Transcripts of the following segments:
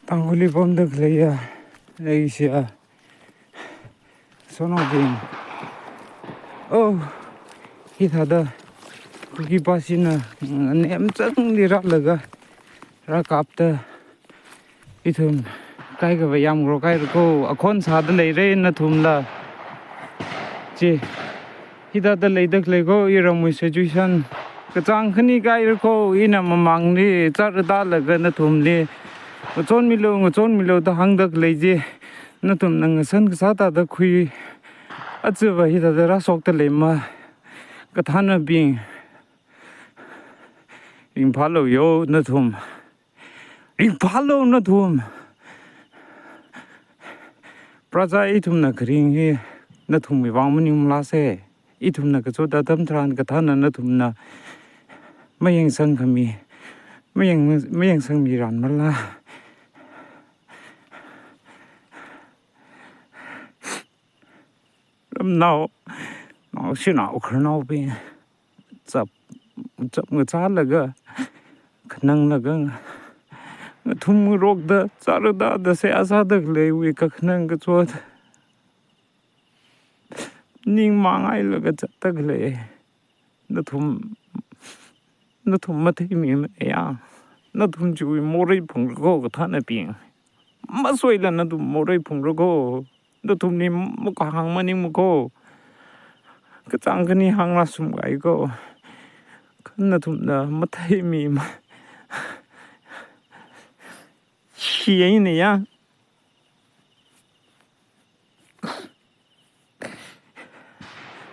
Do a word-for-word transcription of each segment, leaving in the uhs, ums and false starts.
Tangkhulli pamda khaleiya, leishiya, sonaobing. Oh, hithāda Kuki pāshina, mm, nemchangli rālaga, rākapta, ithum kaikha vāyam ngarok haira ko, akhon sāda leira nathumla. Chi, hithāda leida khalei ko, iramwui situation kachāng khani haira ko, ina mamangli chāra tālaga nathumli ngachonmilu, ngachonmilu da hāngda khalei chi, nathumna ngashan kasā thāda khui, achiva hithāda rāshokda leima, kathānabing. Ringphālu yo nathum. Ringphālu nathum. Praja ithumna kharing hi nathumwui vang maningmala se. Ithumna kachot atam tharan kathāna nathumna mayangsangkhami, mayang-, mayangsangmi ranmala. Ramnao, naoshinao, khararnaobing, chap, chap ngachālaga, khananglaga, ngathum ngarokda, chāra tāda seihā sāda khaleiwui kakhanang kachot, ning mangailaga zatda khalei. Nathum, nathum matheimimana ya. Nathum chiwui morei phungra ko kathānabing. Masoila nathum morei phungra ko. Nathumli makahāng maningma ko. Kachāng khani hāngrāshungkahai ko. Kha nathumna matheimima. Shi eina ya.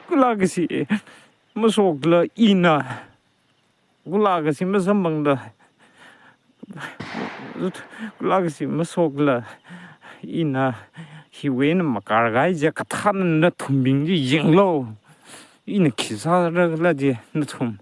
Kula kashi mashokla ina. Kula kashi masamphangla. Kula kashi mashokla ina. Hiwui eina makarkahai chi kathāna nathumbing chi yanglu. Ina khi sāra khala chi nathum.